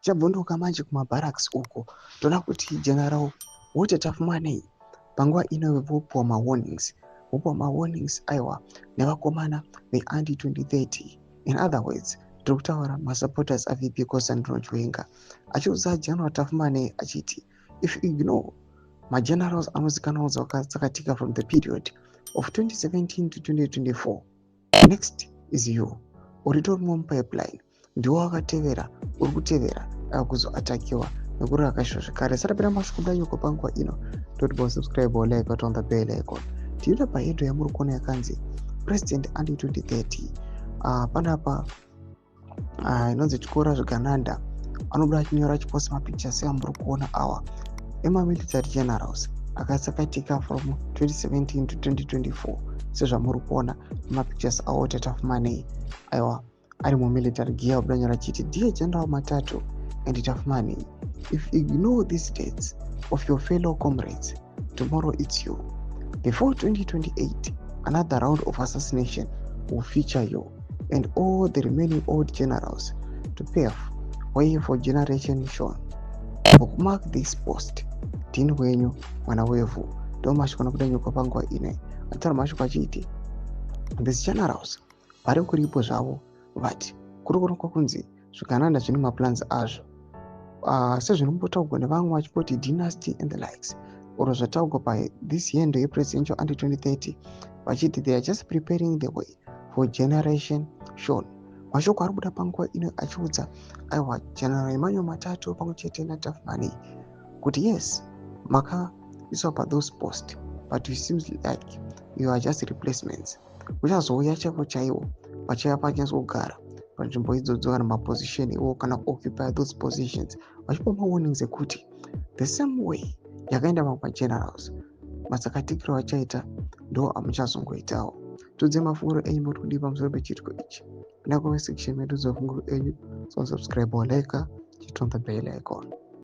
Chabvondoka manje kumabarracks uko, toona kuti General Walter Tapfumaneyi panguva ino vopuwa mawarnings, vopuwa mawarnings, aiwa, nevakomana veanti 2030. In other words, tiri kutaura masupporters aVP Constantino Chiwenga, achiudza General Tapfumaneyi achiti if you ignore magenerals anozikanwa dzakatsakatika from the period of 2017 to 2024, next is you. Uritorimo mupipeline, ndiwo wakatevera, uri kutevera kuzoatakiwa nekurakashwa zvekare. Sarapira mashoko danyoko panguva ino, toti bosubscribe, like, on the bell icon. Tinoita pahedo yamuri kuona yakanzi "President Anti 2030". Panapa inonzi Tyora Zvigananda anobuda achinyora, achiposta mapictures amuri kuona awa emamilitary generals akatsakatika from 2017 to 2024, sezvamuri kuona nemapictures awo. Tapfumaneyi, aiwa, ari mumilitary gear, buda nyora achiti, "Dear General Matatu and Tapfumaneyi, if you ignore these dates of your fellow comrades, tomorrow it's you. Before 2028, another round of assassination will feature you and all the remaining old generals to pave way for Generation Sean. Bookmark this post. Ndini wenyu mwana wevhu." Ndo mashoko anobuda nyuka panguva ino, ataura mashoko achiti these generals vari kuripo zvavo, but kuri kuonekwa kunzi zvigananda zvine maplans azvo, sezvinombotaurwa nevamwe vachimboti dynasty and the likes, or zvataurwa pathis yendo yepresidential anti 2030, vachiti they are just preparing the way for Generation Sean. Mashoko ari kubuda panguva ino achiudza, aiwa, General Emmanuel Matatu pamwe chete naTapfumaneyi kuti yes, makaiswa pathose post, but it seems like you are just replacements. Uchazouya chaivo chaivo vachaiva pachinyatsogara panzvimbo idzodzo kana maposition iwo, kana kuoccupy those positions, vachipa mawarnings ekuti the same way yakaenda mamwe magenerals, matsakatikiro achaita ndo amuchazongoitawo. Tudze mafunguro enyu, muri kudii pamusoro pechiitiko ichi? Pinda comment section medu, dzemafunguro enyu. So subscribe or like, hit on the bell icon.